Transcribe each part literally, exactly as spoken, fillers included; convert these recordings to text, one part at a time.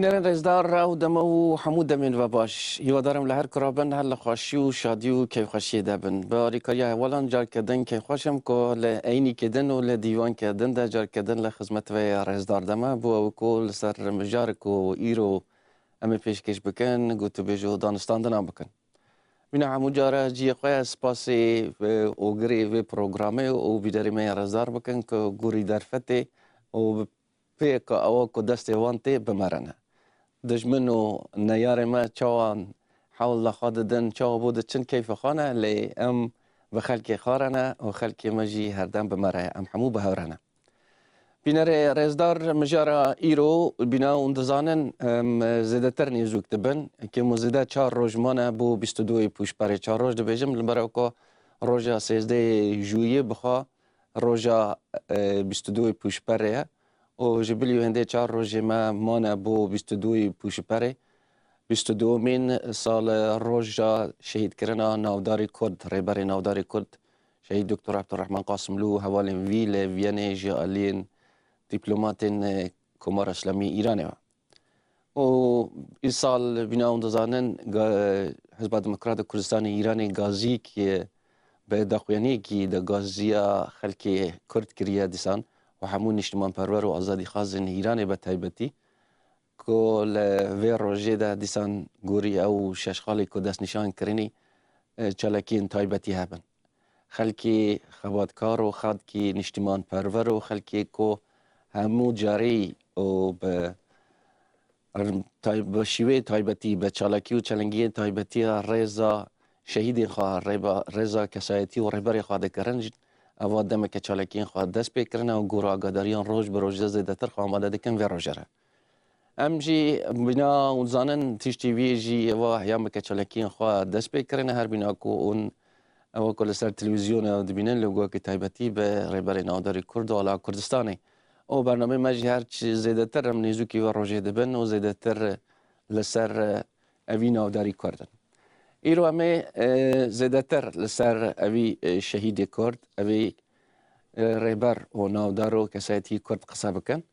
Bînerên rêzdar, ew dema û hemû demên ve baş. Hîwadarim li her kura bin, her li xweşî û şadî û keyfxweşiyê de bin. Bi alîkariya hevalan carke din keyfxweş im ku li eynîkê din û li dîwanke din de carke din li xizmet ve rêzdar de me. Bo ew ku li ser mijarek ku îro em ê pêşkêş bikin, gotûbêj û danistandina bikin. Mîna hemû cara cihê xwe ye, spasê, e, ogirê vê programê û bînerê me yên rêzdar bikin ku gorî derfetê û bi pêka ewa ku destê wan tê bi me re ne. Dijmin û neyarê me çawa hewl li xwe didin, çawa bo diçin keyfê xwe ne, lê em bi xelkê xwe re ne û xelkê me jî herdem bi me re ye. Em hemû bi hev re ne. Bînerê rêzdar, mijara îro bîna hûn dizanin, em, zêdetir nêzûk dibin. Kêm û zêde çar roj mane bo bîst û duyê Pûşperê. Çar roj dibêjim, li ber ku roja sêzdehê Jûyê bi xwe roja, e, bîst û duyê Pûşperê ye. Û ji bilî wê hindê çar rojê me mane bo bîst û duyê Pûşperê. Bîst û duyemîn sal roja şehîdkirina navdarê Kurd, rêberê navdarê Kurd, Şehîd Doktor Ebdurrehman Qasimlû û hevalên vî li Viyanê ji aliyên dîplomatên, e, Komara Îslamî Îranê ve. Û îsal bîna hûn dizanin, ga-, Hizba Demokrat a Kurdistanê Îranê gazîk, e, bi daxuyaniyekî de gaziya xelkê Kurd kiriye dîsan û hemû niştimanperwer û azadîxwazên Îranê be taybetî ku li vê rojê de dîsan gorî ew şeş xalê ku destnîşan kirinî, e, çalakiyên taybetî hebin. Xelkê xebatkar û xelkê niştimanperwer û xelkê ku hemû carî û bi, tay-, bi şîweyê taybetî, bi çalakî û çelengiyên taybetî ya rêza şehîdên xwe, rêba-, rêza kesayetî û rêberê xwe dikirin, eva demeke çalakiyên xwe dest pê kirine û gor û agadariyan roj bi roj de zêdetir xwe amade dikin vê rojê re. Em jî bîna hûn zanin, tiştî vî jî eva heyameke çalakiyên xwe dest pê kirine, her bîna ku hûn ewa ku li ser televîzyona dibînin, li wekî taybetî bi rêberê navdarî Kurd û ala Kurdistanê. Û bernameyê me jî her çi zêdetir em nêzûkî vê rojê dibin û zêdetir li ser, e, evî navdarî Kurd in. Îro em ê, e, zêdetir li ser evî, e, şehîdê Kurd, evî, e, rêber û navdar û kesayetî Kurd qise bikin.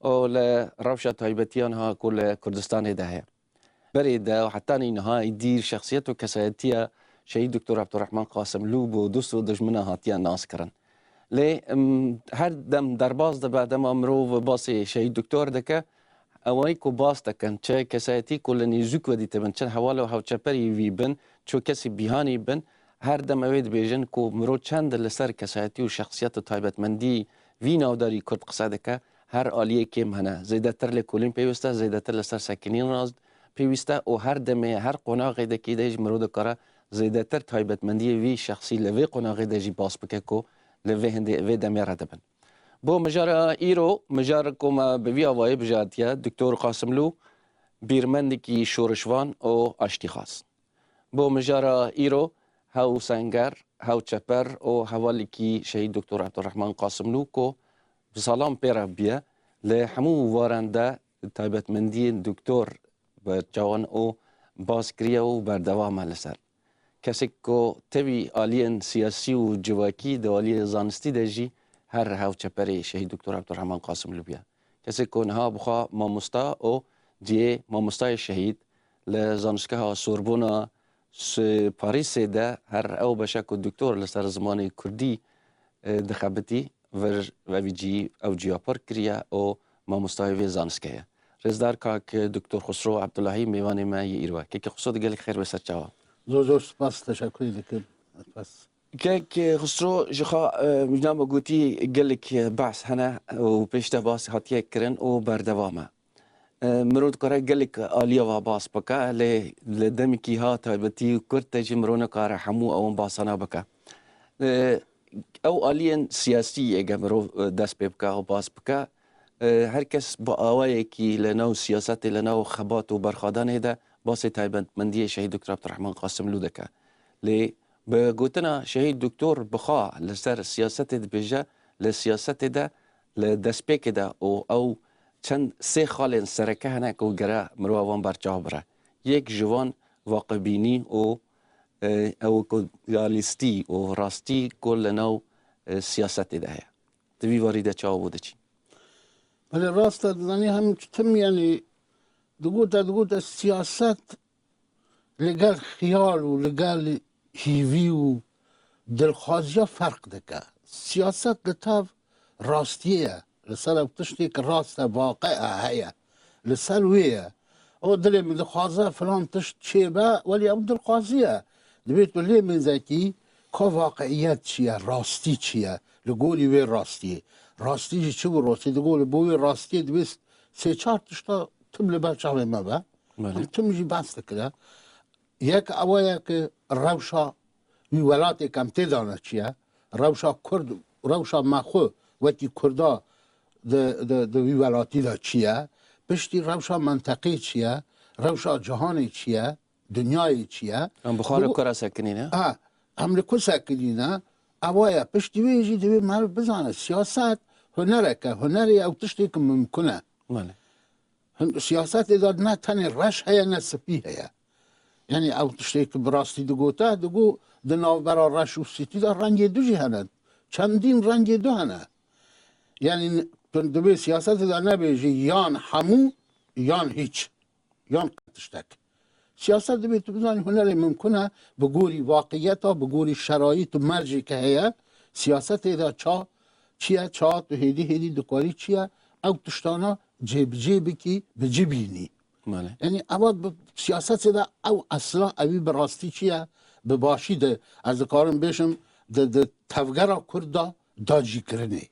û li rewşa taybetiyan ha ku li Kurdistanê de heye. Berê de û hetanî niha îdî şexsiyet û kesayetiya Şehîd Doktor Ebdurrehman Qasimlû bo dost û dijmina hatiye naskirin. Lê, em, her dem derbas dibe, dema mirov basê Şehîd Doktor dike, ewayî ku bas dikin, çi kesayetî ku li nêzûk ve dîtibin, çi heval û hevçeperî vî bin, çi kesî bîhanî bin, her dem ew ê dibêjin ku mirov çend li ser kesayetî û şexsiyet û taybetmendî vî navdarî Kurd qise dike, her aliyê kêm hene. Zêdetir lêkolîn pêwîst e, zêdetir li ser sekinîn rast pêwîst e û her demê, her qonaxê de kî de jî mirov dikare zêdetir taybetmendiyê vî şexsî li vê qonaxê de jî bas bike ku li vê hindê, vê demê re dibin. Bo mijara îro, mijar ku me bi vî avayî bijatiye, Doktor Qasimlû, bîrmendekî şorişvan û aştîxwaz. Bo mijara îro, hew senger, hew çeper û hevalekî Şehîd Doktor Ebdurrehman Qasimlû ku bi salan pê re bûye, li hemû waran de taybetmendiyên doktor bi çawan û bas kiriye û berdewam e li ser. Kesek ku tevî aliyên siyasî û civakî di aliyê zanistî de jî her hev çeperê Şehîd Doktor Ebdurrehman Qasimlû bûye. Kesek ku niha bi xwe mamosta û cihê mamostayê şehîd li Zanistgeha Sorbona s-, Parîsê de her ew beşa ku doktor li ser zimanê kurdî, e, dixebitî, vir vevî cî ew cîya pir kiriye û mamostayê vê zanistgehê ye. Rêzdar kak Doktor Xusro Ebdulahî mêvanê me yê îro ye. Kekê Xusro, di gelek xêr be, ser çava. Zor zor spas, teşekkür dikim. Spas. Kek Xusro, ji xwe, e, ji me gotî gelek behs hene û pêş de bas hatiye kirin û berdewam e. E, mirov dikare gelek aliya ve bas bike, lê li demekî ha taybetî û kurt de jî mirov nikare hemû ewan basana bike. E, ew aliyên siyasî êge mirov, e, dest pê bike û bas bike, e, her kes bi awayekî li nav siyasetê, li nav xebat û berxwedanê de basê taybetmendiyê Şehîd Doktor Ebdurrehman Qasimlû dike. Lê bi gotina Şehîd Doktor bi xwe li ser siyasetê dibêje, li siyasetê de, li destpêkê de û ew çend sê xalên sereke hene ku gere mirov wan berçav bire. Yek ji wan waqibînî û, e, ew ku realîstî û rastî ku li nav, e, siyasetê de heye. Di vî warî de çawa bo diçî? Belê, rast e, dizanî hem tim, yanî, Digote, digote siyaset li gel xiyal û li gel hîvî û dilxwaziya ferq dike. Siyaset li tev rastiyê ye. Li ser ew tiştê ki rast e, waqia heye. Li ser wê ye. O dilê min dixwaze filan tişt çêbe, welî ew dilxwazî ye. Divê tu lê min zekî, ka waqiiyet çi ye, rastî çi ye, li gorî wê rastiyê. Rastî jî çi bû rastî? Digo li bo wê rastiyê divê sê çar tişta tim li ber çavê me be. Belê. Em tim jî behs dikire. Yek ewa ye ki rewşa wî welatê kem tê de ne çi ye? Rewşa Kurd, rewşa me xwe wekî Kurda di, di, di wî welatî de çi ye? Piştî rewşa menteqê çi ye? Rewşa cihanê çi ye? Dinyayê çi ye? Em bi xwe li Digo-, ku re sekinîne? Ha, em li ku sekinîne? Ewa ye. Piştî wê jî divê meriv bizane. Siyaset hunerek e. Hunerê ew tiştê ki mimkun e. Belê. Hin-, siyasetê de ne tenê reş heye, ne spî heye. Yanî ew tiştê ki bi rastî digote, digo di navbera reş û spî de rengê du jî hene. Çendîn rengê du hene. Yanî n-, tu divê siyasetê de nebêjî yan hemû, yan hîç, yan tiştek. Siyaset divê tu bizanî hunerê mimkun e, bi gorî waqiyeta, bi gorî şerayît û mercê ke heye, siyasetê de ça, çi ye, ça tu hêdî hêdî dikarî çi ye, ew tiştana cêbicê bikî, bi ci bînî. Belê. Yanî ewa bi siyasetê de ew esla ewî bi rastî çi ye, bi başî de ez dikarim bêjim, di, di tevgera Kurd de dacîkirinê.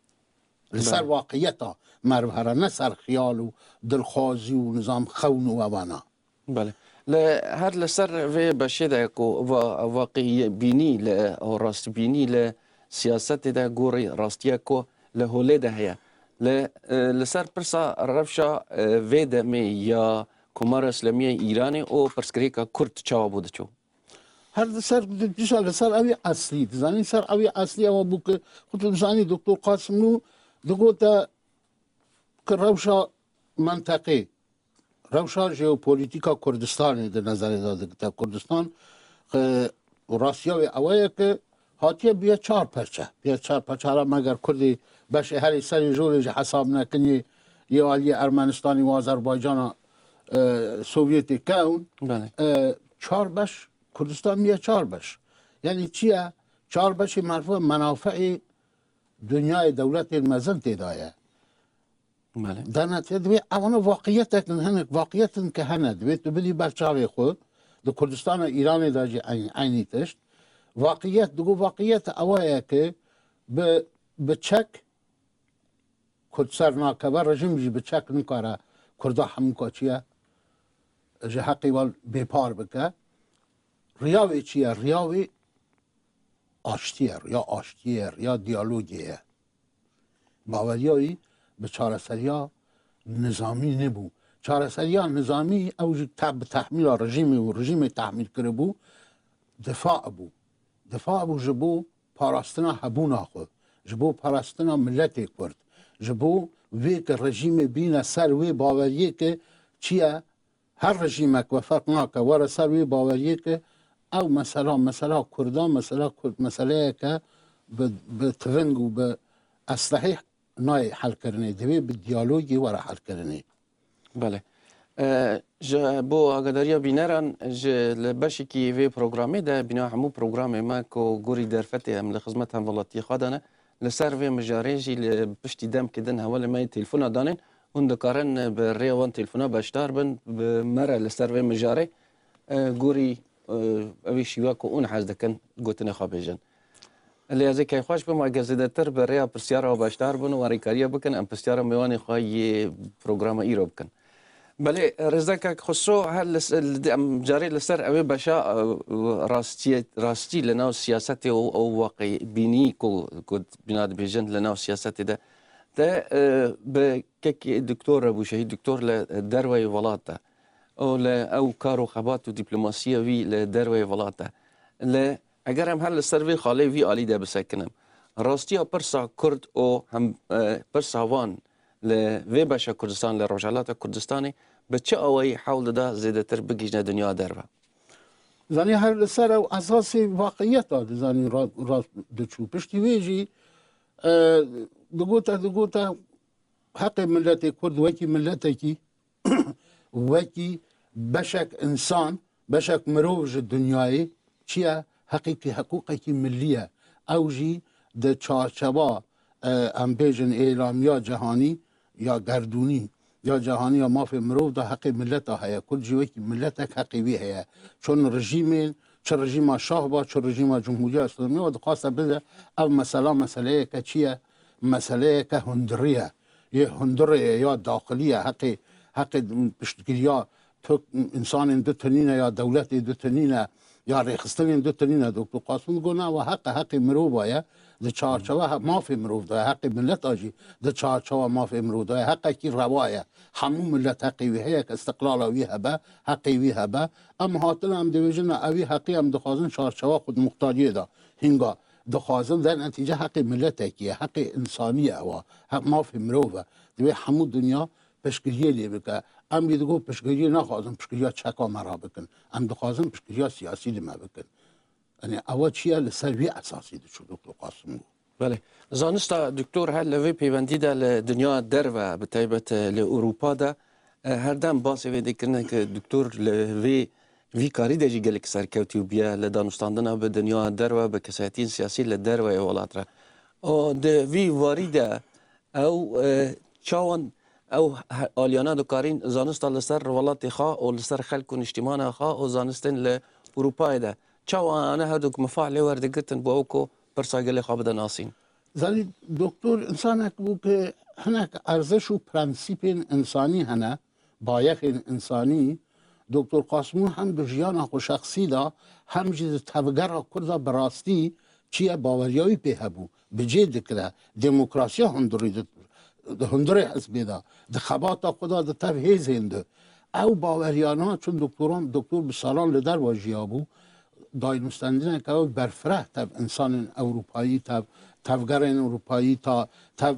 Li ser Belê. waqiyeta meriv here, ne ser xiyal û dilxwazî û nizam xewn û evana. Belê. Li her li ser vê beşê de ku va-, vaqî bînî li, rastbînî li siyasetê de gorî rastiya ku li holê de heye. Li, e, li ser pirsa rewşa, e, vê demê ya Komara Îslamî ya Îranê û pirsgirêka Kurd çawa bû diçû? Her di ser, dîsa li ser ewî eslî, dizanî ser ewî eslî ewa bû ki, xwe tu dizanî Doktor Qasimlû digote ki rewşa menteqê, rewşa jeopolîtîka Kurdistanê di nezerê de digite. Kurdistan, e, û rastiya wê ewe ye ki hatiye bûye çar perçe. Bûye çar perçe, hela meger Kurdê beşê herê serê jorê ji hesab nekin yê, yê aliyê Ermenistanê û Azerbaycana, e, Sovyetê kewn, Belê. e, çar beş, Kurdistan bûye çar beş. Yanî çi ye? Çar beşê merfû menafeê dinyayê dewletên mezin tê de ye. Belê. Dana tê divê ewana vaqiyetek in, hinek vaqiyetin ke hene, divê tu bidî ber çavê xwe. Di Kurdistana Îranê de jî eyn-, eynî tişt. Vaqiyet, digo vaqiyet ewa ye ke bi, bi çek Kurd ser nakeve, rejîm jî bi çek nikare Kurda hemû ka çi ye, ji heqê wan bêpar bike. Riya wê çi ye? Riya wê aştî ye, riya aştiyê ye, riya diyalogê ye. Baweriya wî bi çareseriya nizamî nebû. Çareseriya nizamî ew ji te-, bi tehmîla rejîmê û rejîmê tehmîl kiribû, difa bû. Difa bû ji bo parastina hebûna xwe, ji bo parastina miletê Kurd, ji bo vê ke rejîmê bîne ser wê baweriyê ke çi ye, her rejîmek we ferq nake, were ser wê baweriyê ke ew mesela, mesela Kurda, mesela Kurd meseleyeke bi, bi tiving û bi eslehî nayê helkirinê, divê bi diyalogî were helkirinê. Belê. E, ji bo agadariya bîneran, ji li beşekî vê programê de, bîna hemû programê me ku gorî derfetê em li xizmet hemwelatiyê xwe de ne, li ser vê mijarê jî li piştî demkê din hevalê me yê telefona danên, hûn dikarin bi rêya wan telefona beşdar bin, bi me re li ser vê mijarê, e, gorî, e, ew ê şîwe ku hûn hez dikin, gotinê xwe bêjin. Lê ez ê keyfxweş bim, eger zêdetir bi rêya pirsyara beşdar bin û alîkariya bikin, em pirsyara mêvanê xwe yê programa îro bikin. Belê, Rêzdar Kak Xusro, her li se-, li de-, em carê li ser ew ê beşa, e, rastiyê-, rastî li nav siyasetê û ew waqîbînî ku, ku bîna dibêjin li nav siyasetê de, te, e, bi kekê doktor re bû, şehîd doktor li derveyê welat de. Û li ew kar û xebat û dîplomasiya wî li derveyê welat de. Li Eger em her li ser vê xalê vî alî de bisekinim, rastiya pirsa Kurd û hem, e, pirsa wan li vê beşa Kurdistan, li Rojhelata Kurdistanê bi çi awayî hewl dida zêdetir bigihîjne dinya derve? Zanî her li ser ew esasê waqiyeta dizanî ra-, rast diçû. Piştî wê jî, e, digote, digote heqê miletê Kurd wekî miletekî wekî beşek însan, beşek mirov ji dinyayê çi ye? Heqîkî, hiqûqekî millî ye. Ew jî di çarçewa, e, em bêjin, êlamiya cihanî ya gerdûnî ya cihanî ya mafê mirov de heqê mileta heye. Kurd jî wekî miletek heqê wî heye. Çun rejîmên, çi rejîma şah ba, çi rejîma Cumhuriya Îslamî ya, dixwaste bide ev mesela meseleyeke çi ye? Meseleyeke hundirî ye. Yê hundirê ye ya daxilî ye. Heqê, heqê piştgiriya tu, însanên du tinî ne ya dewletê du tinî ne ya rêxistinên du tinî ne. Doktor Qasim got, na, ew heq e, heqê mirova ye. Di çarçewa he-, mafê mirov de ye, heqê mileta jî di çarçewa mafê mirov de ye. Heqekî rewa ye. Hemû milet heqê wî heye ku îstiqlala wî hebe, heqê wî hebe. Em hatine, em dibêjin, na, ew î heqî em dixwazin çarçewa xudmuxtariyê de. Hînga dixwazin, der netîce heqê miletekî ye, heqê însanî ye ewa. Heq mafê mirov e. Divê hemû dinya piştgiriyê lê bike. Em jî digot piştgiriyê naxwazin piştgiriya çeka me re bikin. Em dixwazin piştgiriya siyasî li me bikin. Yanî ewa çi ye, li ser wî esasî diçû Doktor Qasim got. Belê. Zanista doktor her li vê pêwendî de li dinya derve, bi taybet li Ewropa de, e, her dem basê vê dikirin ku doktor li vê, vî karî de jî gelek serkewtî bûye li danûstandina bi dinya derve, bi kesayetiyên siyasî li derveyê welat re. Û di vî warî de ew, e, çawan ew he-, aliyana dikarîn zanista li ser welatê xwe û li ser xelk û niştîmana xwe û zanistên li Ewropayê de, çawa ane her du mifa lê werdigirtin bo ew ku pirsa gelê xwe bide nasîn? Zanî, doktor însanek bû ku hinek erziş û prensîpên însanî hene, bayexên însanî. Doktor Qasimlû hem di jiyana xwe şexsî de, hem jî di tevgera Kurd de bi rastî çi ye, baweriya wî pê hebû, bi cê dikire, demokrasiya hundirî di, di hundirê hizbê de, di xebata xwe de, di tev hêzên de. Ew baweriyana, çun doktoran, doktor bi salan li derve jiyabû, dayînûstendineke ew berfireh tev însanên Ewropayî, tev, tevgerên Ewropayî, ta, tev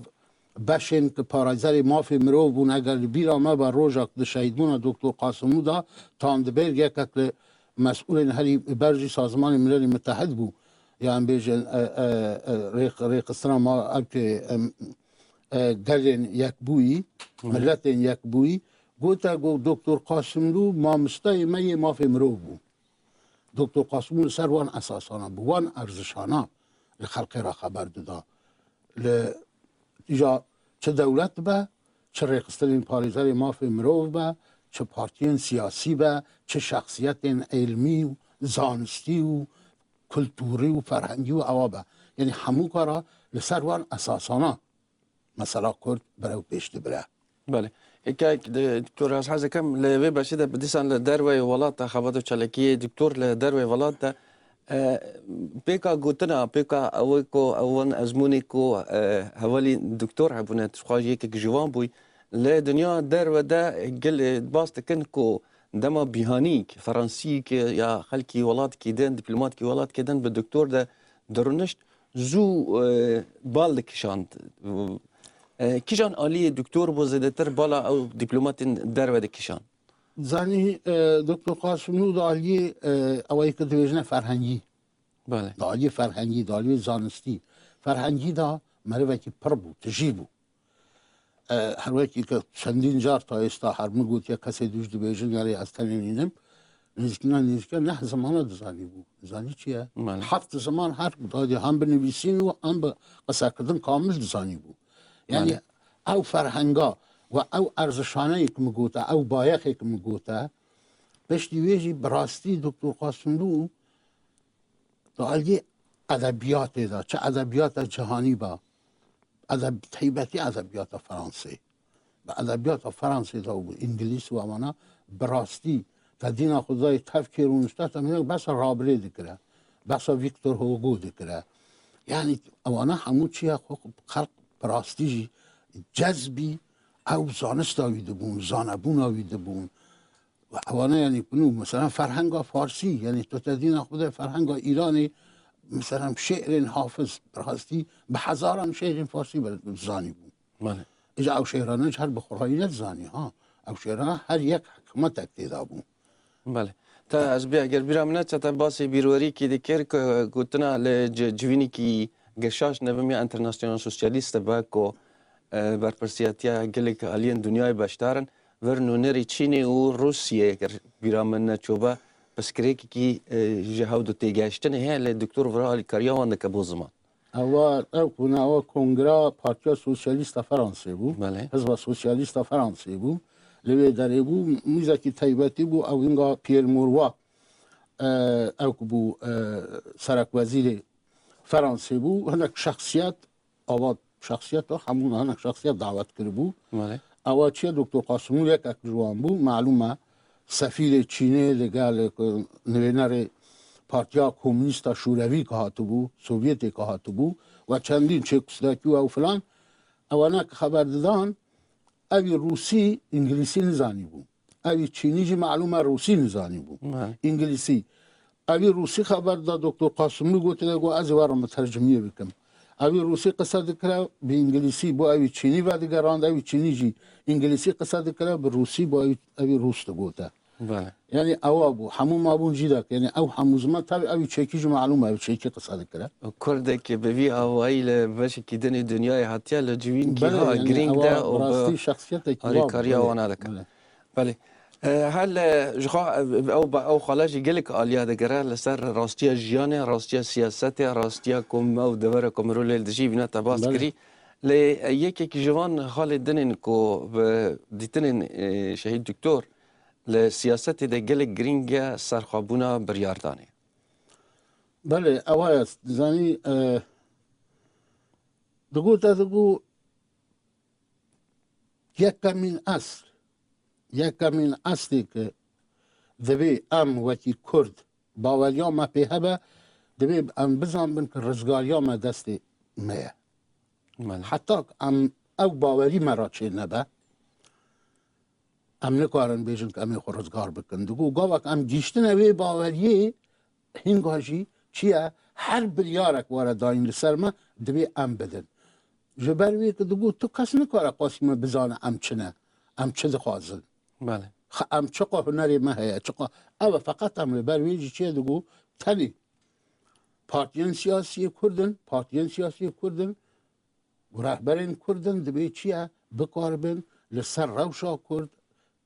beşên ku parêzerê mafê mirov bûn, eger li bîra me be, rojek di şehîdbûna Doktor Qasimlû de, Tandiberg, yekek li mesûlên herî ber jî Sazmanê Milelî Mitehid bû. Yan bêjin, e, e, e, rêx-, rêxistina ma, ev ke, em, e, gelên yekbûyî, Hı. miletên yekbûyî, gote ku Doktor Qasimlû mamosteyê me yê mafê mirov bû. Doktor Qasimlû li ser wan esasana, bi wan erzişana li xelkê re xeber dida. Li îja çi dewlet be, çi rêxistinên parêzerê mafê mirov be, çi partiyên siyasî be, çi şexsiyetên îlmî û zanistî û kulturî û ferhengî û ewa be. Yanî hemû kara li ser wan esasana mesela Kurd berew pêş dibire. Belê. Eke, e, Doktor, ez hez dikim, li vê beşê de bi dîsan li derveyê welat de xebat û çalakiyê doktor li derveyê welat de, e, pêka gotina, pêka ew ku ew van ezmûnê ku, e, hevalî doktor hebûne, tu xwe jî yekek ji wan bûyî. Li dinya derve de gel, e, bas dikin ku dema bîhanîk, Fransîk ya xelkî welatkî din, dîplomatkî welatkî din bi doktor de dirûnişt, zû, e, bal dikişand. E, kîjan aliyê doktor bû zêdetir bala ew dîplomatên derve dikişand? Zanî, e, Doktor Qasimlû di aliyê, e, ew ê ku dibêjine ferhengî. Belê. Di aliyê ferhengî, di aliyê zanistî. Ferhengî de merivekî pir bû, tijî bû. E, her wekî ke çendîn car ta êsta her min gotiye, kesê dûj dibêjin, yarê ez tenê nînim. Nêzîkîna, nêzîkîna neh zimana dizanîbû. Dizanî çi ye? Belê. Heft ziman her dadî hem bi nivîsîn û hem bi qisekirdin kamil dizanîbû. Yanî Belê. ew ferhenga we ew erzişaneyê ku min gote, ew bayexê ku min gote, piştî wê jî bi rastî Doktor Qasimlû di aliyê edebiyatê de, çi edebiyata cihanî be, edeb-, taybetî edebiyata Fransê. Bi edebiyata Fransê de û îngilîz û emana bi rastî te dîna xwe dayê tev kêr û nuşte te mînak behsa rabirê dikire, behsa Victor Hugo dikire. Yanî ewana hemû çi ye xwe xelk bi rastî jî cezbî ew zanista wî dibûn, zanebûna wî dibûn. Ewana yanî ku nû, mesela ferhenga farsî, yanî tu te dîna xwe de ferhenga Îranê, mesela şê'rên Hafiz, bi rastî bi hezaran şê'rên farsî be-, dizanîbû. Belê. Îja ew şê'rane jî her bi xurayî nedizanî, ha. Ew şê'rane her yek hikmetek tê de bû. Belê. Te ez bî-, eger bîra min neçe, te basê bîrwerîkî dikir ku gotina li ci-, civînekî geşaş nevimiya Enternasyonal Sosyalîst be ku, e, berpirsiyatiya gelek aliyên dinyayê beşdar in. vir nûnerê Çînê û Rûsiyê, eger bîra min neçûbe, pirsgirêkekî, e, ji hev du têgehiştinê heye, lê doktor vira alîkariya wan dike bo ziman. Ewa, ew ku ne, ewa Kongra Partiya Sosyalîst a Fransê bû. Belê. Hizba Sosyalîst a Fransê bû. Li wê derê bû, mîzekî taybetî bû, ew hinga Pierre Mauroy, e, ew ku bû, e, serekwezîrê Fransê bû, hinek şexsiyet, ava şexsiyet, hemû hinek şexsiyet dawet kiribû. Belê. Ewa çi ye, doktor Qasimlû yekek ji wan bû, malûm e, sefîrê Çînê li gel, e, nivênerê Partiya Komûnîst a Şûrevî ke hatibû, Sovyetê ke hatibû, we çendîn çêkustî û ew filan, ewana ke xeber didan, evî Rûsî, Îngilîsî nizanîbû. Evî Çînî jî malûm e Rûsî nizanîbû. Belê. Îngilîsî. Evî Rûsî xeber da doktor Qasimlû, gote, got, ez ê we re mutercimiyê bikim. Evî Rûsî qise dikire, bi Îngilîsî bo evî Çînî vedigerand, evî Çînî jî Îngilîsî qise dikire, bi Rûsî bo evî, evî Rûs digote. Belê. Yanî ewa bû, hemû mabûn jî dek. Yanî ew hemû ziman, tabi evî çekî jî malûm e, evî çekî qise dikire. Kurdek bi vî awayî li beşekî din ê dinyayê hatiye, li civînkî Belê, ha yanî girîng ewa de û bi rastî şexsiyetekî wa bû, alîkariya belê, wana dike. Belê. Belê. E, hel, e, ji xwe, e, ew ba-, ew xala jî gelek aliya digere li ser rastiya jiyanê, rastiya siyasetê, rastiya ku me ew devera ku mirov lê dijî vîna te bas Belê. kirî. Lê, e, yekek ji van xalê dinên ku bi dîtinên, e, şehîd doktor li siyasetê de gelek girîng e serxwebûna biryardanê. Belê, ewa ye. Zanî, e, digot, ez digot, Yekemîn esl, yekemîn eslê ke divê em wekî Kurd baweriya me pê hebe, divê em bizanbin ke rizgariya me destê me ye. Belê. Heta em ew bawerî me re çênebe, em nikarin bêjin ke em ê xwe rizgar bikin. Digo, gavek em gihîştine wê baweriyê, Hinga jî çi ye? Her biryarek were dayîn li ser me, divê em bidin. Ji ber wê ki digot, tu kes nikare qasî me bizane em çi ne, em çi dixwazin. Belê. Xa em çiqa hunerê me heye, çiqa. Ew e, feqet em li ber wê jî çi ye digot, tenê partiyên siyasiyê Kurd in, partiyên siyasiyê Kurd in, û rehberên Kurd in, divê çi ye? Bikaribin li ser rewşa Kurd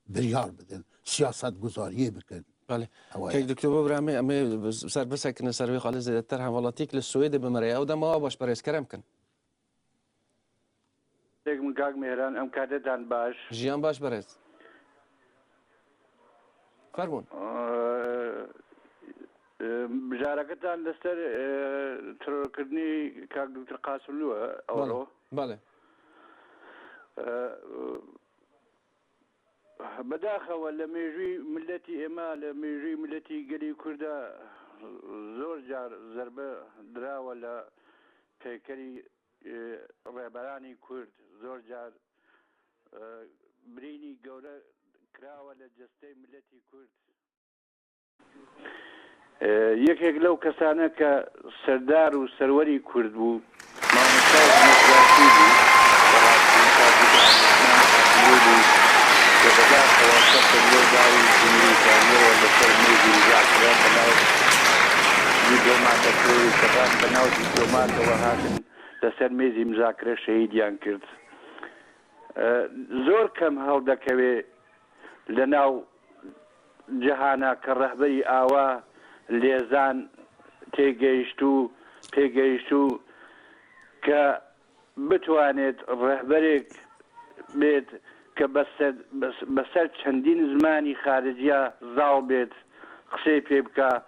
biryar bidin, siyasetguzariyê bikin. Belê. Ew e. Kek Doktor Bobra, em ê, em ê ser bisekinin ser wê xalê zêdetir. Hemwelatiyek li Swêdê bi me re ye. Ew dema we baş, berêz, kerem kin. Dek min kak Mêhran, em kadetan baş. Jiyan baş, berêz. Fermûn. Eee, eee, bijareketan li ser, eee, terorkirinî kak Doktor Qasimlû e, Belê, ewro. Belê. Eee, bedaxewe li mêjûyî miletî êma, li mêjûyî miletî gelî Kurda zor car zerbe dirawe li peykerî, eee, rêberanî Kurd. Zor car, eee, birînî gewre kirawe li cesteyê miletî Kurd. Eee, yekek lew kesane ke serdar û serwerî Kurd bû, mamostayê demokrasî bû, bi rastî Sadiq Abdurrahman Qasmlû bû, ke bedaxewa sefên wê dawî cumhurî kariye we li ser mêzî muzakere bi nav dîplomateke wê, sevan bi nav dîplomatewe hatin li ser mêzî muzakere şehîdiyan kirt. E, zor kem hewldekeve li nav cihana ke rehberî awa lêzan têgehiştû, pêgehiştû ke bitwanêt rehberêk bêt ke be ser, be, be ser çendîn zimanî xariciya zal bêt, qisey pê bika.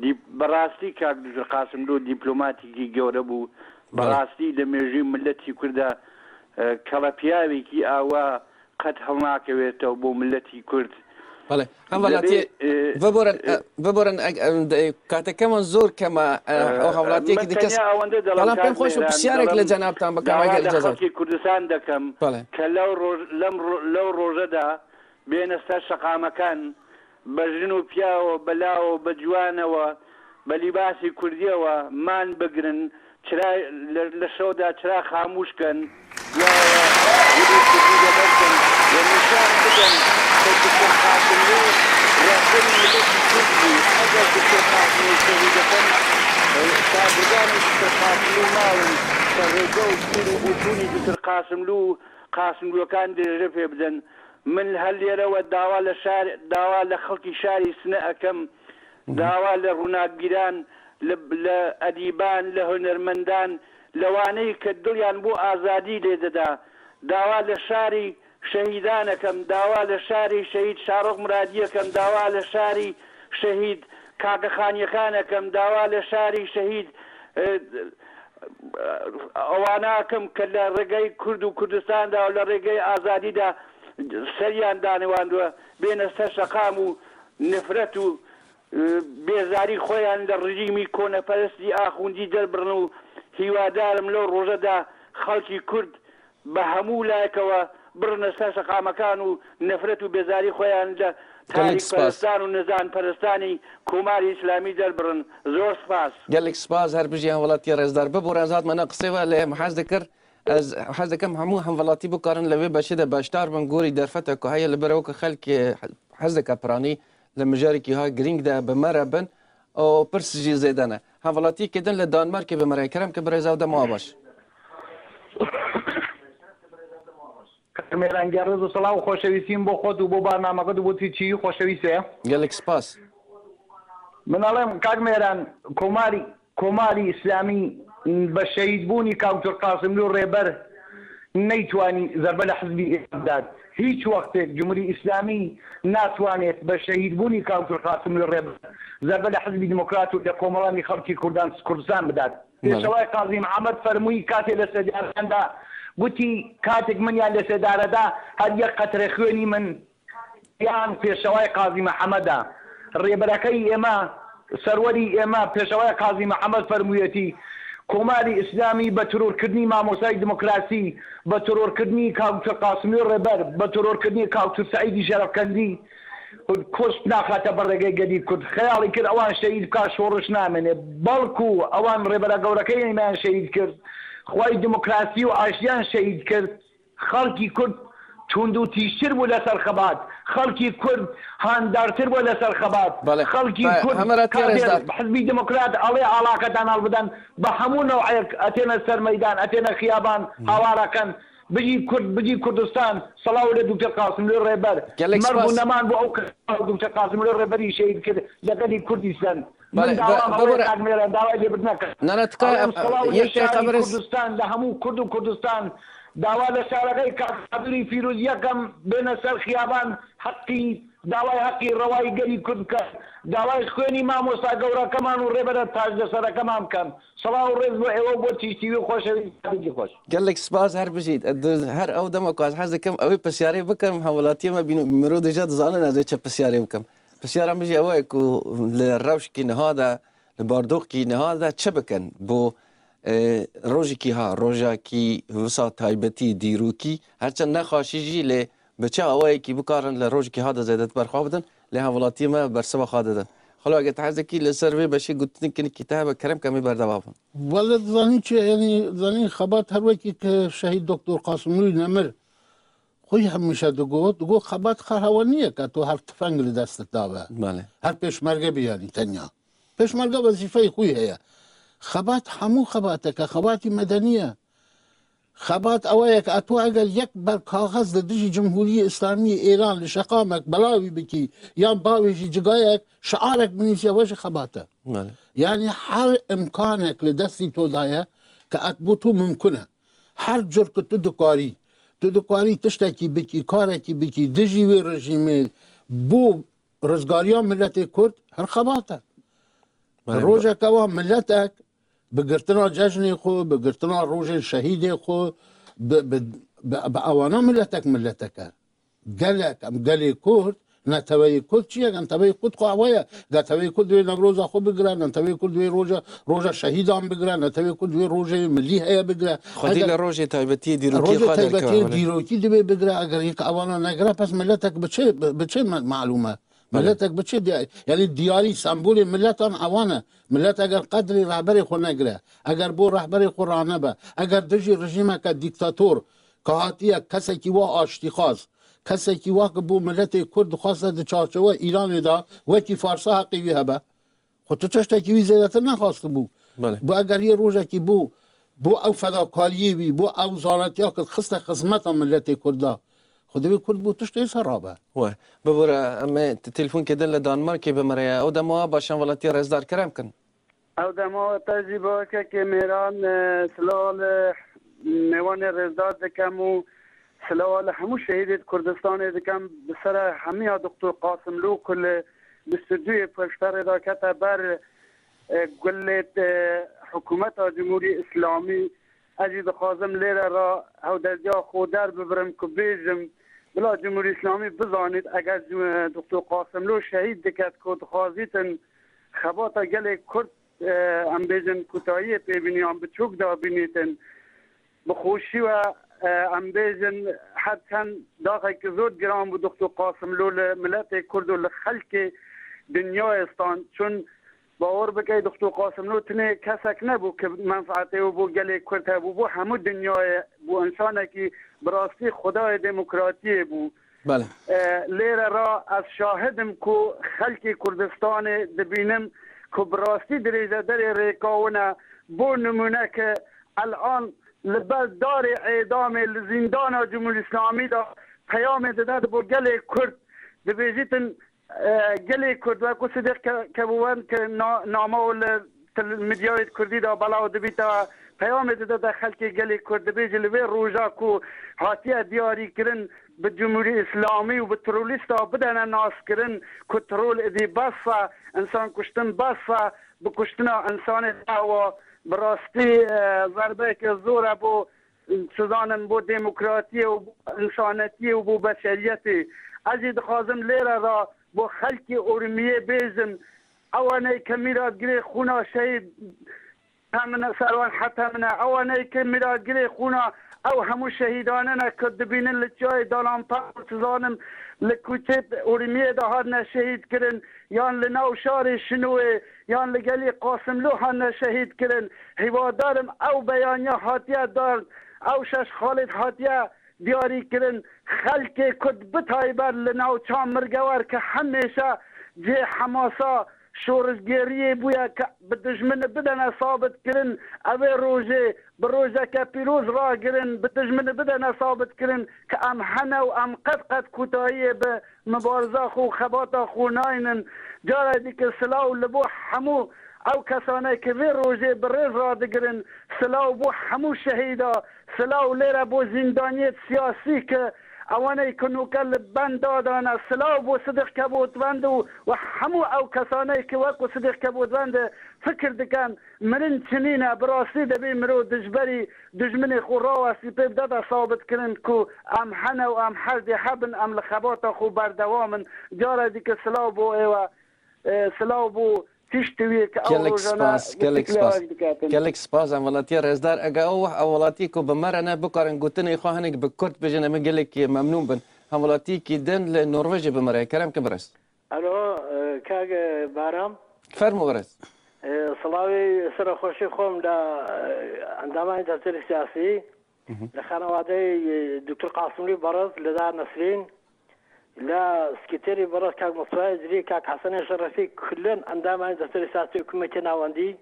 Dîp-, bi rastî kak Doktor Qasimlû dîplomatîkî gewre bû. Bi Belê. rastî li mêjû miletî Kurda, e, kelepiyavekî awa qet hilnakevêt bo miletî Kurd. Belê. Em Dibê, velatiyê e, vebirin, e, e, vebirin, e, e, de-, kateke min zor keme, e, e, o hevlatiyekî me dikes. Tenya awende Bela pêm xweş û pisyarek li cenabtan bikim, eger îcazet. Xelkê Kurdistan dekem. Belê. Ke lew roj-, lem ro-, lew roje de bêne ser şeqamekan, be jin û piyawe, be lawe, be ciwanewe, be lîbasî kurdiyewe man bigirin, çira li, li şew de çira xamûş kin, ya we gulî kurdî de derkin, we nîşan bidin ke Doktor Qasimlû rehberî miletî kurd bû. Eger Doktor Qasimlû şehîd dikin, şagirdanê Doktor Qasimlû mawin, ke rêge û pîr û bûtûnî Doktor Qasimlû, Qasimlûyekan dirêje pê bidin. Min li her lêrewe dawa li şar, dawa li xelkî şarî Sine ekim, dawa li rûnakbîran, li, li edîban, li hunermendan, li waneyî ke dil yan bo azadî lê dida. Dawa li şarî şehîdan ekim, dawa li şarî şehîd Şarox Miradî ekim, dawa li şarî şehîd Kaka Xanî Xan ekim, dawa li şarî şehîd, e, ewana ekim ke li rêgey Kurd û Kurdistan de û li rêgey azadî de seriyan danê wan de bêne ser şeqam û nifret û, e, bêzarî xwe yan li rejîmî koneperestî axundî derbirin û hîwadar im li roje de xelkî Kurd bi hemû layekê we birine ser seqamekan û nefret û bezarî xwe yan li tarîkperestan û nizanperestanî Komarê Îslamî derbirin. Zor spas. Gelek spas, her bijî hemwelatiyê rêzdar. Bibûre, ez hatime na qisê ve, lê em hez dikir, ez hez dikim hemû hemwelatî bikarin li vê beşê de beşdar bin, gorî derfeta ku heye, li ber ew ku xelk, e, hez dike piranî li mijarekî ha girîng de bi me re bin û pirs jî zêde ne. Hemwelatiyekê din li Danmarkê bi me re ye. Kerem ke birêz, ew dema baş. Kak Mêran, gerîz û silav û xoşewîstiyên bo xwe û bo barnameke û bo tî çî xoşewîst e. Gelek spas. Min alem Kak Mêran, Komarî, Komarî Îslamî bi şehîdbûnî Kak Doktor Qasimlû Rêber neytwanî zerbe li hizbî Îslam bidat. Hîç wextêk Cumhurî Îslamî natwanêt bi şehîdbûnî Kak Doktor Qasimlû Rêber zerbe li Hizbî Demokrat û li Komelanî Xelkî Kurdan, Kurdistan bidat. Belê. Pêşeway Qazî Mihemed fermûyî katê li sedariyan de gotî, katek min ya li sedare de her yek qetre xwênî min yan Pêşeway Qazî Mihemed e. Rêberekey ême, serwerî ême, Pêşeway Qazî Mihemed fermûyetî, Komarî Îslamî bi terorkirinî mamostayê demokrasî, bi terorkirinî Kak Qasimlû Rêber, bi terorkirinî Kak Seîdî Şerefkendî, Kurd naxete ber rêgê gelî Kurd. Xeyalî kir ewan şehîd bika şoriş namêne. Belkû ewan rêbera gewrekeyê me yan şehîd kir. Xwayê demokrasî û aştiyan şehîd kir. Xelkî Kurd tund û tîjtir bû li ser xebat. Xelkî Kurd handartir bû li ser xebat. Belê. Xelkî Kurd hemwelatiyê rêzdar, Hizbî Demokrat alê alaqetan hewlbidan bi hemû new'ek etêne ser meydan, etêne xiyaban, hawar ekin. Bijî Kurd, bijî Kurdistan, silav li Doktor Qasimlû Rêber. Gelek spas. Mer bû neman bû ew ke Doktor Qasimlû Rêberî şehîd kir, li gelî Kurdî sen. Belê, min dawa be-, me wê bibûre. Kak Mêran, dawayê lê birine kir. Na, na, tika, Alem silav e, li yek deqiqe şarî birêz. Kurdistan, li hemû Kurd û Kurdistan, dawa li şaregey Kak Qadirî Fîrûz yekem bêne ser xiyaban, heqî, dawayê heqî rewayî gelî Kurd bikin. Dawayê xwênî mamosta gewrekeman û rêbere tac li serekeman bikin. Silav û rêz bo êwe, bo T V T V, xoşewîst, yadikî xweş. Gelek spas, her bijît. Di her ew dema ku ez hez dikim, ew ê pisyarê bikim, hemwelatiyê me bîn-, mirov dêja dizanin ez ê çi pisyarê bikim. Pisyara min jî ew e ku li rewşkî niha de, li bardoxkî niha de çi bikin bo, e, rojekî ha, rojekî wisa taybetî, dîrokî, her çend ne xaşî jî, lê bi çi awayekî bikarin li rojekî ha de zêdetir berxwe bidin, lê hemwelatiyê me bersiva xwe didin. Xalo, eger tu hez dikî, li ser vê beşê gotinekî te hebe, kerem ke em ê berdewam bin. Wele dizanî çi, yanî, dizanî xebat her wekî ke şehîd Doktor Qasimlûyî Nemir xwî hemîşe digot, digot, xebat xwe hewe niye ke tu her tifeng li dest dabe. Belê. Her pêşmerge bî, yanî tenya. Pêşmerge wezîfeyê xwî heye. Xebat hemû xebateke, xebatî medenî ye. Xebat ew ye ke tu eger yek ber kaxez li dijî Cumhuriyê Îslamî yê Êran li şeqamek belawî bikî, yan bavêjî cigayek, şiarek binivîsî, ew jî xebat e. Belê. Yanî her îmkanek li destî to de ye ke et bo tu mimkun e. Her cur ku tu dikarî, tu dikarî tiştekî bikî, karekî bikî, dijî wê rejîmê, bo rizgariya miletê Kurd, her xebat e. Belê. Rojeke wa miletek bi girtina cejnê xwe, bi girtina rojên şehîdê xwe, bi, bi, bi, bi ewana miletek miletek e. Gelek, em gelê Kurd, neteweyê Kurd çi ye? Neteweyê Kurd xwe ewe ye. Neteweyê Kurd divê Newroza xwe bigire, neteweyê Kurd divê roja, roja şehîdan bigire, neteweyê Kurd divê rojê milî heye bigire. Xwedî li rojê taybetiyê dîrokî xwe derkeve. Rojê taybetiyê dîrokî divê bigire, eger yek ewana negire, pes miletek bi çi, bi, bi çi me-, malûm e? Belê. Miletek bi çi diya-, yanî diyarî, sembolê miletan ewan e. Milet eger qedrê rehberê xwe negire, eger bo rehberê xwe ranebe, eger dijî rejîmeke dîktator ke hatiye, kesekî wa aştîxwaz, kesekî wa ke bo miletê Kurd dixwaste di çarçewe Îranê de wekî Farsa heqê wî hebe, xwe tu tiştekî wî zêdetir nexwastibû. Belê. Bo eger yê rojekî bo, bo ew fedakariyê wî, bo ew zanetiya ke xiste xizmeta miletê Kurd de, Xwe divê Kurd bo tiştê ser rabe. We, bibore, em ê t-, telefonkê din li Danmarkê bi me re ye. Ew dema we baş, em welatiya rêzdar, kerem kin. Ew dema we te jî baş, kekê Mêran, e, silav li mêvanê rêzdar dikem û silav li hemû şehîdê Kurdistanê dikem. Bi sera hemiya Doktor Qasimlû ku li bîst û duyê Pêşmerge de kete ber, e, gulê, e, hikûmeta Cumhurî Îslamî. Ez jî dixwazim lêre re hewdediya xwe derbibirim ku bêjim, bila Cumhurî Îslamî bizanît, eger Cum-, Doktor Qasimlû şehîd diket ku dixwazîtin xebata gelê Kurd, e, em bêjin kûtahiyê pê bînin yan bi çok dabînîtin, bi xweşî we, e, em bêjin her çend daxekî zor giran bû Doktor Qasimlû li miletê Kurd û li xelkê dinyayê stand. Çun Bawer bike, Doktor Qasimlû tenê kesek nebû ku menfaetê wî bo gelê Kurd hebû, bo hemû dinyayê bû, însanekî bi rastî xwedayê demokratiyê bû. Belê. E, lêre ra ez şahid im ku xelkê Kurdistanê dibînim ku bi rastî dirêjederê rêka win e. Bo nimûne ke elan li ber darê êdamê li zîndana Cumhurî Îslamî de peyamê dide bo gelê Kurd, dibêjîtin, E, gelê Kurd, wekû Sidîq Ke-, Kebûwend ke na-, nama û li til-, medyayê Kurdî de belav dibîte, peyamê dide de xelkê gelê Kurd, dibêje li vê roja ku hatiye diyarîkirin bi Cumhurî Îslamî û bi terorîsta bidene naskirin ku teror êdî bes e, însan kuştin bes e, bi kuştina însanê dawa bi rastî, e, zerbeyeke zor e bo, nizanim, bo demokratiyê û bo însanetiyê û bo beşeriyetê. Ez jî dixwazim lêre ra bo xelkê Urmiyê bêjim, ewanê ke mîratgirê xûna şehîd hemine ser wan hete min e. Ewanê ke mîratgirê xûna ew hemû şehîdane ne ku dibînin li çiyayê Dalanpar û nizanim li kûçê Urmiyê de hatine şehîd kirin, yan li nav şarê Şinûyê, yan li gelê Qasimlû hatine şehîd kirin. Hîwadar im ew beyaniya hatiye dar, ew şeş xalê hatiye diyarî kirin. Xelkê Kurd bi taybet li navça Mirgewer ke hemêşe cihê hemasa şorişgêriyê bûye ke bi dijminî bidene sabit kirin, ew ê rojê bi rojeke pîroz ragirin, bi dijminî bidene sabit kirin ke em hene û em qet qet kûtahiyê bi mibariza xwe û xebata xwe naynin. Cara dîke silav li bo hemû ew kesane ke vê rojê bi rêz radigirin, silav bo hemû şehîda, silav lêre bo zîndaniyê siyasî ke ewanê ku nûke li benda de ne, silav bo Sidiq Kebûtwend û, û hemû ew kesane ke wekû Sidiq Kebûtwend fikir dikin, mirin çinîne, bi rastî dibî mirov dijberî dijminê xwe rawestî pê bide de sabit kirin ku em hene û em herdê hebin, em li xebata xwe berdewam in. Cara dîke silav bo êwe, e, silav bo tiştê wî ke ew Gelek rojane spas, bi gelek tiklewa spas. Diketin. Gelek spas, em welatiya rêzdar, ege ew, ew welatî ku bi me re ne, bikarin gotinê xwe hinek bi kurt bijin, em ê gelekî memnûn bin. Hemwelatiyekî din li Norvejê bi me re ye. Kerem kin birêz. Alo, e, kak, e, Baram. Fermo birêz. E, silavê serexweşê xwe li, e, endamên defterê siyasî, Hı hı. li xenewadeyê, e, Doktor Qasimlî Berez, li Dad Nesrîn, li Sekreterî Berez kak Mustafayê Zirî, kak Hesenê Şerefî, kullên endamên defterê siyasî hikûmetê navendî.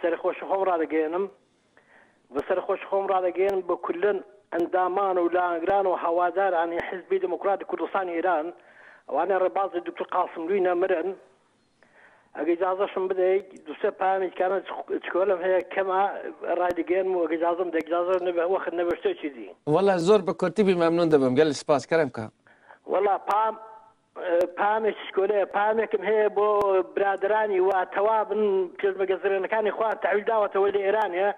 Serexweşî xwe radigihînim. Bi serexweşî xwe radigihînim bi kulin endaman û layiqran û hewadarên Hizbê Demokratîk Kurdistanê Îran, ewanê rêbazê Doktor Qasimlûyî ne mirin. Eger îcaze şim bidê, du sê peyamê dikarim çi-, çikolim heye kema radigihînim û eger îcaze bidê, îcaze nebe, wext nebe tiştê çî zî. Wele zor bi kurtî bî memnûn dibim. Gelî spas, kerem ka. Wele pam, Peyamê çi şkolê, peyamêkim heye bo biraderanî we tewabin pêşmergezirênekanê xwe tehwîl dawete welê Îranê,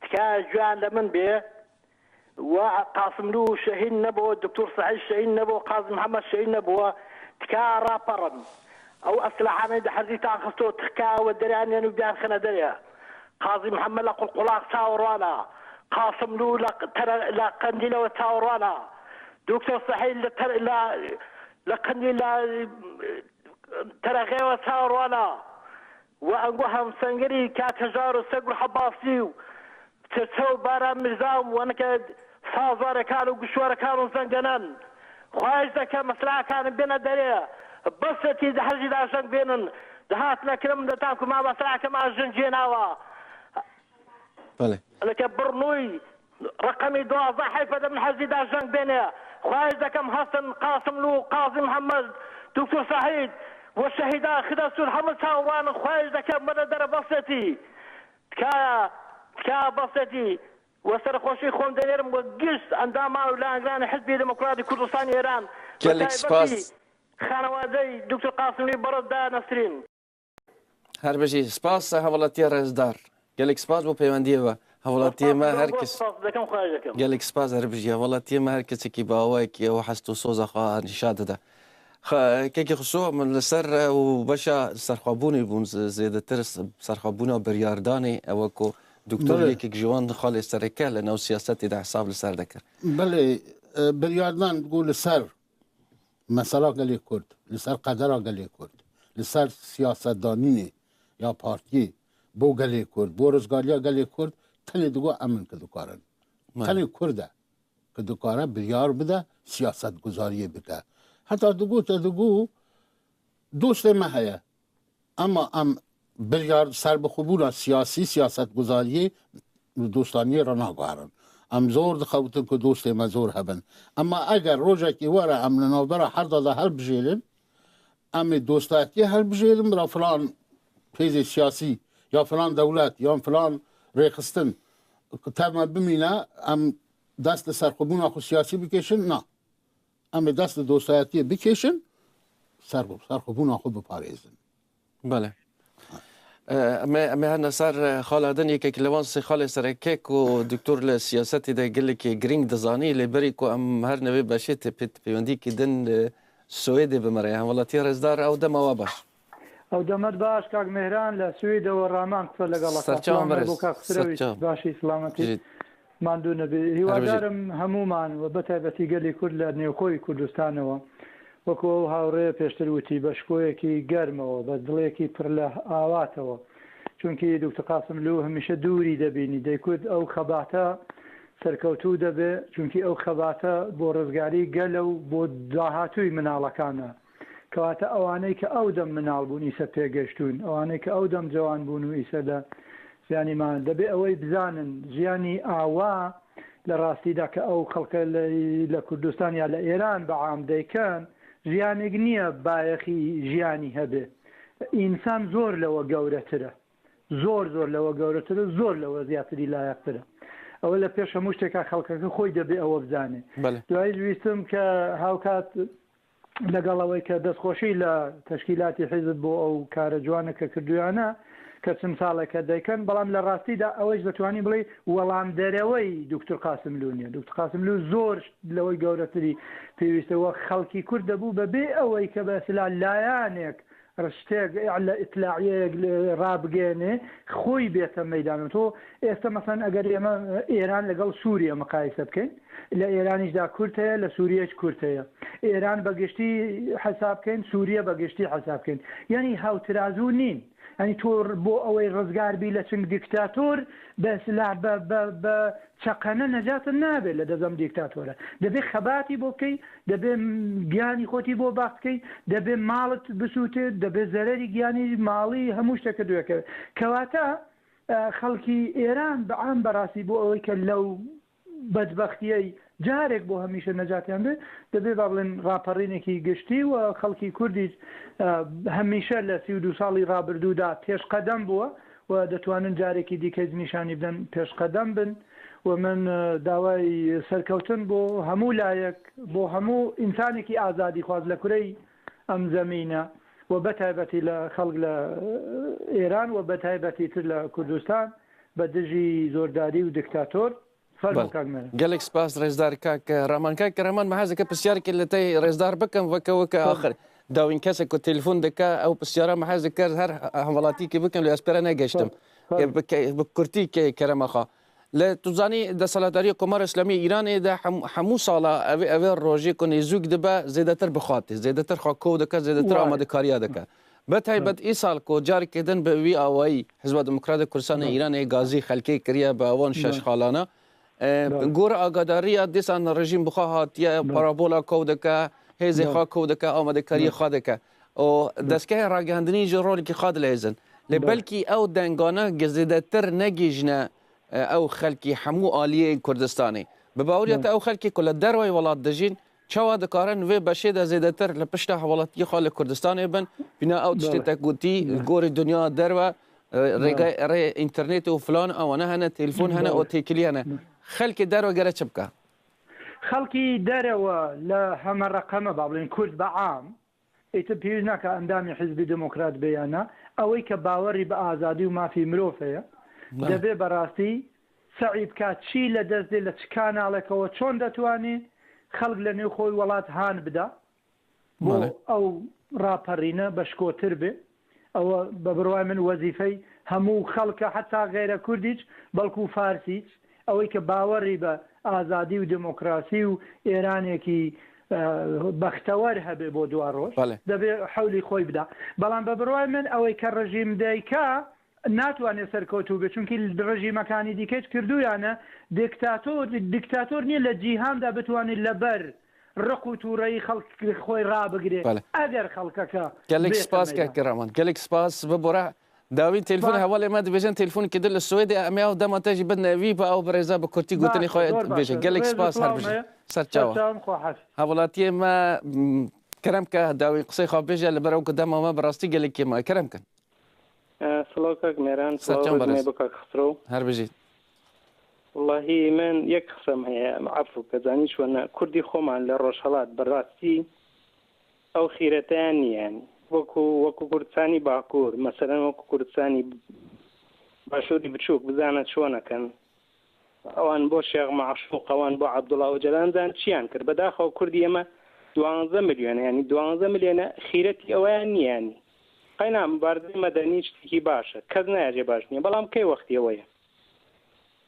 tika cuyan li min bê. We Qasimlû şehîd nebû, Doktor Sehîl şehîd nebû, Qazî Mihemed şehîd nebû, tika raperin. Ew eslehane di herzîtan xisto, tika we deryanên û biyan xine derê. Qazî Mihemed le Qulqulaq çawa rwana, Qasimlû le Tere-, le Qendîle we çawa rwana, Doktor Sehîl le Tere-, le Li Qindîl, e, terexê we çawa rwana? We ango hemsengerî ka Tejar û Segûr Hebasî û Çirçe û Baran Mîrza û wenike sazwarekan û guşwarekan û zengenan. Xwahiş deke meslehekan bêne derê. Besetî di her jî de jeng bênin. Dihatine kirin de tam ku ma mesleheke ma jin cê nawa. Belê. Leke birnûy reqemî duwazdeh heyf e de min hezî da jeng bêne. Xwahiş dekem Hesen Qasimlu, Qazî Mihemed, Doktor Sehîd û şehîda Xida Sûr hemû çawan xwahiş dekem bine dere Basretî. Tika, tika Basretî. We serxweşî xwe dinêrim we gişt endama û layangiranê Hizbê Demokratî Kurdistanê Îran. Gelek spas. Xanewazey Doktor Qasimlî Barada Nesrîn. Her bijî. Spas, hevalatiya rêzdar. Gelek spas bo peywendiyê ve. Hevalatiya me her kes. Spas dikim, xwahiş dikim. Gelek spas, her bijî. Hevalatiya me her kesekî bi awayekî ew hest û soza xwe nîşan dide. Xa-, kekê Xusû, min li ser, e, û beşa serxwebûnê bûn, z-, zêdetir s-, serxwebûna biryardanê, ew ku doktor Belê. Yekek ji wan xalê sereke li nav siyasetê de hesab li ser dekir. Belê, e, biryardan ku li ser mesela gelê Kurd, li ser qedera gelê Kurd, li ser siyasetdanînê ya partiyê bo gelê Kurd, bo rizgariya gelê Kurd, tenê digot em in ki dikarin. Belê. Tenê Kurd e ki dikare biryar bide, siyasetguzariyê bike. Heta digot, te digot, dostê me heye. Ema em biryar serbixwebûna siyasî, siyasetguzariyê li dostaniyê re naguherin. Em zor dixebitin ku dostê me zor hebin. Ema eger rojekê were em li navbera herda de helbijêrin, em ê dostatiyê helbijêrin, bila filan hêzê siyasî ya filan dewlet yan filan rêxistin tev me bimîne, em dest li serxwebûna xwe siyasî bikêşin, na. Em ê dest li dostayetiyê bikêşin, ser, serxwebûna xwe biparêzin. Belê. E, em ê, em ê herne ser, e, xala din, yekek li wan sê xalê sereke ku doktor li siyasetê de gelekî girîng dizanî, lê berî ku em herne vê beşê tê pê-, peywendiyekî din li Swêdê bi me re ye. Hemvelatiya rêzdar, ew dema we baş. Ew demet baş, kak Mehran, li Swêdê we raman qise legelek. Serçawan berêz. Bo kak Xisrewî, serçawan. Başî, selametî. Jî. Mandû nebî. Her bijî. Hîwadarim hemûman we, bi taybetî gelê Kurd li nêvxoyî Kurdistanê we, wekû ew hawrê pêştir witî, bi şikoyekî germewe, bi dilekî pir li awatewe. Çunkî Doktor Qasimlû hemîşe dûrî de bînî. Dê Kurd ew xebata serkewtû de be, çunkî ew xebata bo rizgarî gel e û bo dahatûyî minalekan e. Kewata ewaney ke ew dem minal bûn, îse pêgeştûn. Ewaney ke ew dem cewan bûn û îse li jiyanî man. Debê ewey bizanin, jiyanî awa li rastî de ke ew xelke li, li Kurdistan ya li Êran bi am deyken, jiyanek niye bayexî jiyanî hebe. Însan zor lewe gewretir e. Zor, zor lewe gewretir e, zor lewe ziyatirî layeqtir e. Ew li pêş hemû ştêka xelkeke xwey debê ewe bizane. Belê. Duayî jî wîstim ke hawkat Legal ewey ke destxweşî li teşkîlatî hizb bo ew kare ciwane ke kirduyane, ke çend saleke deyken, belam li rastî de ewey jî detwanî bilê welam derewey Doktor Qasimlû niye. Doktor Qasimlû zor lewey gewretirî pêwîst e. We xelkî Kurd de bû, be bê ewey ke mesela layanek riştek, îla-, îtlaiyeyek li, rabigêne, xwey bête meydan. To êsta, meselen, eger ême Êran legel Sûriye miqayese bikeyn, li Êranî jî da Kurd heye, li Sûriye jî Kurd heye. Êran be giştî hesab keyn, Sûriye be giştî hesab keyn. Yanî hawtirazû nîn. Yanî to bo ewey rizgar bî li çing dîktator, be silah, be, be, be çeqene necat nabe li dezem dîktatora. Debê xebatî bo bikey, debê giyanî xwetî bo bax bikey, debê malit bisûte, debê zererî giyanî, malî, hemû şteke duye keve. Kewata, e, xelkî Êran bi am berastî bo ewey ke lew bedbextiyey carek bo hemîşe necatiyan be, dibê ba bilin raperînekî giştî û xelkî Kurdî, e, hemîşe li sî û du salî rabirdû de pêşqedem bûye û detwanin carekî dîke jî nîşanî bidin pêşqedem bin û min, e, daway serkewtin bo hemû layek, bo hemû însanekî azadîxwaz li kurey em zemîne û betaybetî li xelk li, e, Êran û betaybetî tir li Kurdistan bi dijî zordarî û dîktator. Fermo. Bel. Kak Mehran. Gelek spas, rêzdar kak Raman. Kak Raman, me hez dike pisyareke li te rêzdar bikim, weke, weke axir. Dawîn kesek ku telefon dike, ew pisyara me hez dike her hemwelatîkê bikim, lê ez pê re negeştim. Ê, bi ke-, bi kurtî ke-, kerema xwe. Lê tu zanî, desthilatdariya Komara Îslamî ya Îranê de hem-, hemû sala ev, ev rojê ku nêzûk dibe, zêdetir bi xwe tê, zêdetir xwe kov dike, zêdetir amadekariya dike. Bi taybet îsal ku carekê din bi wî awayî Hizba Demokratê Kurdistanê Îranê gazî xelkê kiriye bi awan şeş xalana. E, gor agadariya dîsan rejîm bi xwe hatiye, parabola xwe dike, hêzê xwe xwe dike, amadekariyê xwe dike. Û destgehê ragihandinî jî rolekî xwe dilihêzin. Lê belkî ew dengane ge-, zêdetir negihîjine, e, ew xelkî hemû aliyên Kurdistanê. Bi baweriya te ew xelkê ku li derveyî welat dijîn, Çawa dikarin vê beşê de zêdetir li pişta hewalatiyê xwe li Kurdistanê bin? Bîna ew tiştê Belê. te gotî, li gorî dinya derve, e, Belê. rêgay-, rê înternetê û filan, ewana hene, telefon hene Belê. û têkilî hene. Belê. Xelkê derve gere çi bike? Xelkî derve li heme reqeme, ba bilên Kurd be am, Îtir pêwîst nake endamê Hizbî Demokrat bê ya na. Ewê ke bawerî bi azadî û mafî mirov heye, Belê. debê berastî se'î bike çî li dest dê, li çi kanaleke we çond detwanî xelk li nêw xwe welat han bida. Bo Belê. ew raperîne beşkotir bê. Ew be birway min wezîfey hemû xelk e, heta xeyre Kurdî, belkû Farsî. Ewê ke bawerî be azadî û demokrasî û Êranekî, e, bextewer hebe bo dua roj, Belê. debê hewlî xwe bida. Belam be birway min ewê ke rejîm deyka, natwane serkewtû be. Çunkî di rejîmekanî dîke hiç kirdûyane diktator, diktator niye li cîhan de bitwane li ber riq û tûreyî xelk xwe rabigire. Belê. Eger xelkeke Gelek bête spas meydan. kek Raman. Gelek spas bibore. Dawî telefon Spas. hevalê me dibêjin, telefonekî din li Swêdê, em ê ew dema te jî bidine vî, bi ew bi rêza bi kurtî gotinê Baş, xwe zor baş. bêje. Gelek Rêz û spas, her silav bijî. me. Ser çawa. Serçawan xwe heş. Hevalatiyê me, m, kerem ke dawî qisey xwe bêje, li ber ew ku dema me bi rastî gelekî me. Kerem kin. E, silav kak Mêran, Ser silav çawan rêz me barêz. bo kak Xisro. Her bijî. Wallahî min yek qisem heye, em efû ke zanî çi wene. Kurdî xweman li Rojhelat bi rastî ew xîreteyan nî yani. Wekû, wekû Kurdistanî Bakur, meselen wekû Kurdistanî Başûrî biçûk bizane çi wene kin. Ewan bo Şêx Meşûq, ewan bo Abdullah Ocalan zan çiyan kir. Bedaxew Kurdî eme duwanzeh milyon, yani duwanzeh milyon xîretî eweyan nî yani. Qeyna mubarize medenî tiştekî baş e. Kes nayê jê baş nîye. Belam key wextî ewe ye?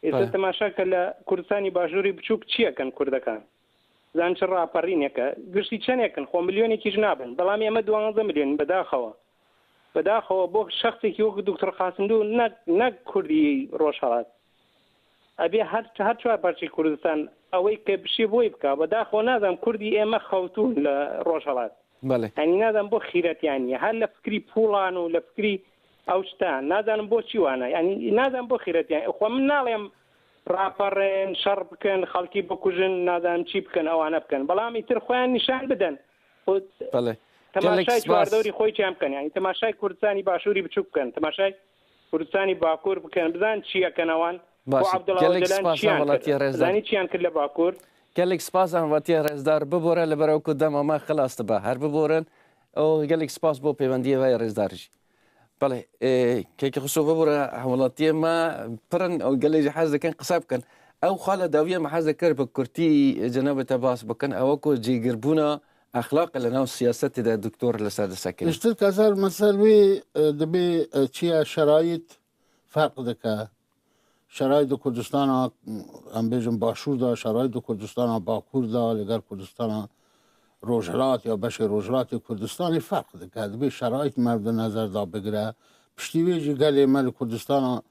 Êse Belê. temaşa ke li Kurdistanî Başûrî biçûk çi yekin Kurdekan? Zan çi raperîneke, giştî çenêkin, xwe milyonekî jî nabin. Belamî eme duwanzeh milyon bedaxewa. Bedaxewa bo şexsekî wek Doktor Qasimlû ne, ne Kurdî Rojhelat. Ebê her, her çar parçeyê Kurdistan ewê ke bişê boy bika. Bedaxewa nazem Kurdî ême xewtûn li Rojhelat. Belê. Yanî nazem bo xîretiyaniye. Her li fikrî pûlan û li fikrî ew tişta. Nazanim bo çi wane. Yanî nazem bo xîretiyaniye. Xwe min nalêm raperin, şer bikin, xelkî bikujin, nazanim çi bikin, ewane bikin. Belam îtir xwe nîşan bidin. Xwe Belê. Gelek temaşay spas. çwardorî xwe çi em bikin. Yanî temaşay Kurdistanî Başûrî biçûk bikin. Temaşay Kurdistanî Bakur bikin. Bizan çi yekin ewan. Baş. Bo Abdullah Gelek Ocalan spas, çiyan hevalatiye kir. rêzdar. Zanî çiyan kir li Bakur. Gelek spas, hevalatiye rêzdar. Bibore li ber ew ku dema me xilas dibe. Her biborin. Û gelek spas bo pêwendiyê ve yê rêzdar jî. Belê, e, kekê Xusû bibore, hevalatiye me pir in û gelê jî hez dikin qise bikin. Ew xala dawiye me hez dikir bi kurtî cenabê te bas bikin. Ew ku cêgirbûna exlaqê li nav siyasetê de doktor li ser disekine. Piştir keser mesel wî, e, dibê, e, çiya şerayît ferq dike. Şerayît di Kurdistana, em bêjin Başûr de, şerayît di Kurdistana Bakur de, li gel Kurdistana Rojhilat ya beşê Rojhilatê Kurdistanê ferq dike. Dibê şerayît merv di nezer de bigire. Piştî wê jî gelê me li Kurdistana,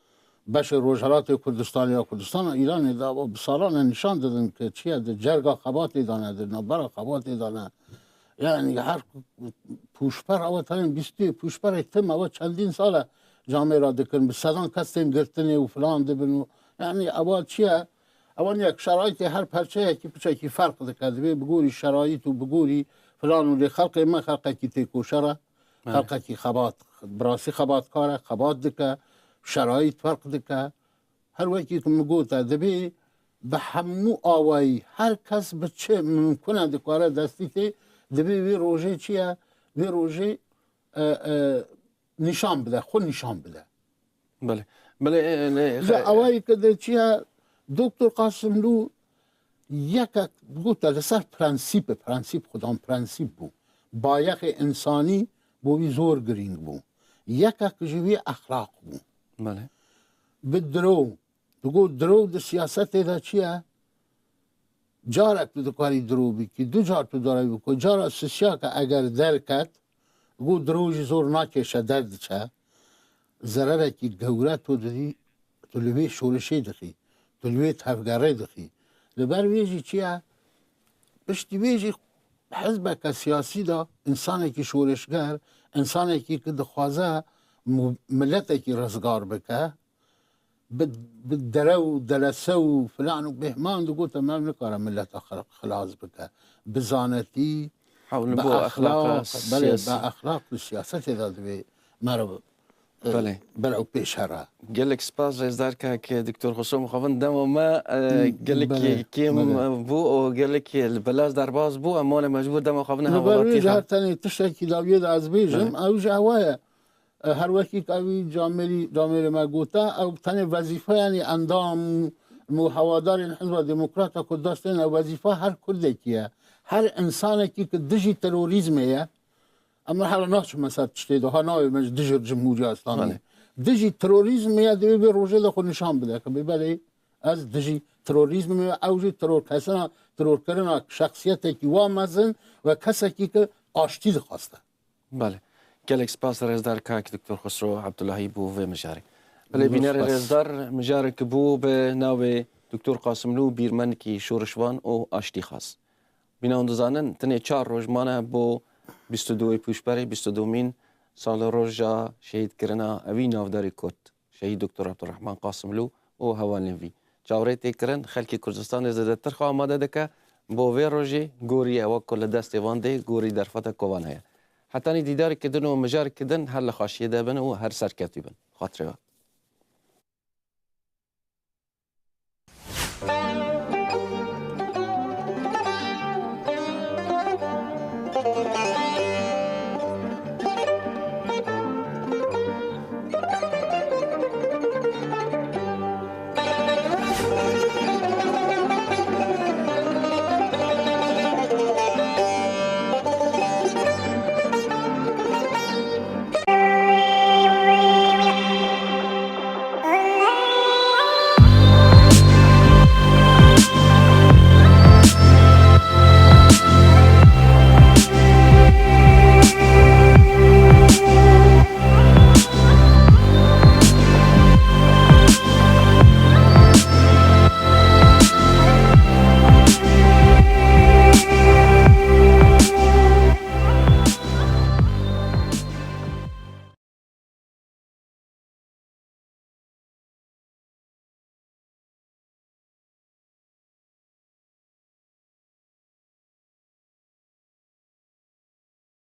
beşê Rojhilatê Kurdistanê ya Kurdistana Îranê de, ew bi salan e nîşan didin ke çi ye, di cerga xebatê de ne, di navbera xebatê de ne. Yani her pûşper, ew tenê bîstê pûşberê tim, ew çendîn sal e camêra dikin, bi sedan kes tên girtinê û filan dibin û, yani ew çi ye? Ew yek şeraîtê her perçeyekî piçekî ferq dike, divê bi gorî şeraît û bi gorî filan û lê xelqê me xelqekî têkoşer e, Evet. xelqekî xebat, bi rastî xebatkar e, xebat dike, şeraît ferq dike. Her wekî ku min got e, divê bi hemû awayî her kes bi çi mimkun e dikare destî tê, divê wê rojê çi ye? Vê rojê, e, e, nîşan bide, xwe nîşan bide. Belê. Belê, e, e, Ji xe- awayî ke de çi ye? Doktor Qasimlû yekek got e li ser prensîp, prensîp xudan prensîp bû. Bayexê însanî bo wî zor girîng bû. Yekek ji wî exlaq bû. Belê. Bi diro, digot diro di siyasetê de çi ye? Carek tu dikarî diro bikî, du car tu diro bikî, cara sisiyake eger derket, digot diro jî zor nakêşe, derdiçe, zererekî gewre tu didî, tu li vê şoreşê dixî, tu li vê tevgerê dixî. Li ber wê jî çi ye? Piştî wê jî hizbeke siyasî de însanekî şoreşger, însanekî ki dixwaze mu-, miletekî rizgar bike, bi, bi dere û derese û filan û bêhman digot, em nikare mileta xil-, xilas bike. Bi zanetî, Hewl bi bo exlaqa exlaq, belê, bi siyasî. Exlaq û siyasetê de divê meriv, e, Belê. bere û pêş here. Gelek spas rêzdar kak Doktor Xusro, mixabin dema me e, gelek belê, kêm belê. bû û gelek li belaz derbas bû. Em mane mecbûr dema xwe bine Li ber wê hevalatî jî xwe. her tenê tiştekî dawiyê de ez bêjim, ew jî ewa ye. E, Her wekî ku ew camêrî, camêrê me gote, ew tenê wezîfe, yanî endam û hewadarên Hizba Demokrata Kurdistanê, ew wezîfa her Kurdekî ye. Her insanekî ku dijî terorîzmê ye, em hala naçime ser tiştê de, ha navê me ji dijî Cumhuriya Îslamî. Belê. Dijî terorîzmê ye, divê vê rojê de xwe nîşan bide. Ku bê belê ez dijî terorîzmê me, ew jî terorkesina, terorkirina şexsiyetekî wa mezin ve kesekî ku aştî dixwaste. Belê. Gelek spas rêzdar kak Doktor Xusro Abdullahî bû vê mijarê. Belê Zor bînerê spas. Rêzdar, mijarek bû bi navê Doktor Qasimlû, bîrmenekî şorişvan û aştîxwaz. Bîna hûn dizanin, tenê çar roj mane bo bîst û duyê Pûşberê, bîst û duyemîn sala roja şehîdkirina evî navdarî Kurd, Şehîd Doktor Abdurrahman Qasimlû û hevalên vî. Çaverê tê kirin, xelkê Kurdistanê zêdetir xwe amade dike bo vê rojê, gorî ye, wek ku li destê van dê, gorî derfeta kovan heye. Hetanî dîdareke din û mijareke din her li xweşiyê de bin û her serkevtî bin. Xatirê we.